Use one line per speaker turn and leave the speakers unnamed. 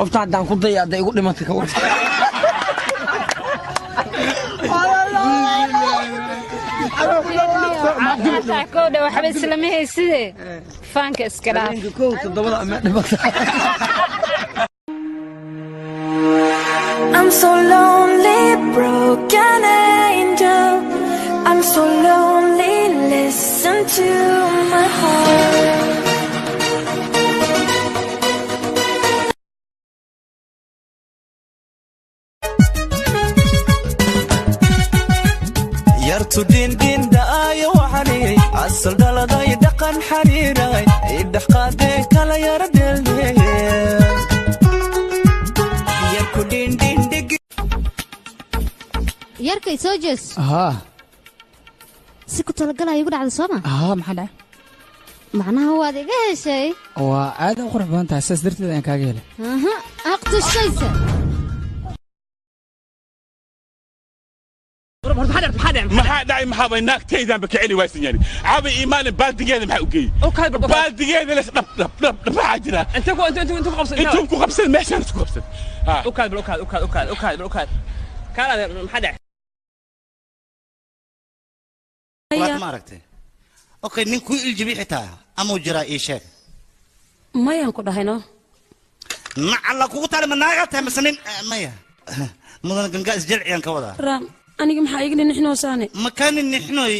Qofta haddaan ku daya hadday igu dhimantay ka war.
Kowdha waxba islama hayside, faanka iska dhaaf.
Habeenka kow toddobada ama dhimata.
I'm so lonely, broken angel. I'm so lonely, listen to my heart.
Yartu dhindhindhaayo waxaniyey asal dhaladay dhaqan xariiray idhexqaadee kala yara dheeldheeye yarku dhindhindhig.
Yarkay, soo jees.
Haa.
Si ku talagalaya igu dhacda, soo ma?
Haa, maxaa dhacay?
Macnaha waad iga heshay.
Waa aad u qurux badan tahay, sidaas darteed ayaan kaaga helay.
Aha, aqtushaysa.
Maxaa dhacay? Maxaa bay naagtaydan ba kicili waysan yani cabi iimaalin baaldigeeda maxaa u geeyey baaldigeeda les dhab dhab dhab dhab maxaa jira?
Inta ku qabsan.
Intuu ku qabsan meeshaan isku qabsan.
Ukaad bal, ukaad, ukaad, ukaad, ukaad bal, ukaad kaalaade, maxaa dhacay?
Waad ma aragtay? Okay, nin kuu iljibi xitaa amuu jiraa, ii sheeg.
Mayaan ku dhahayno.
Nacalla kugu taali, ma naagaa tahay mise nin? Maya mudan, gangaa isjalciyaan ka wadaa.
Raam, aniga maxaa iga nixnoosaane?
Makaani nixnoy.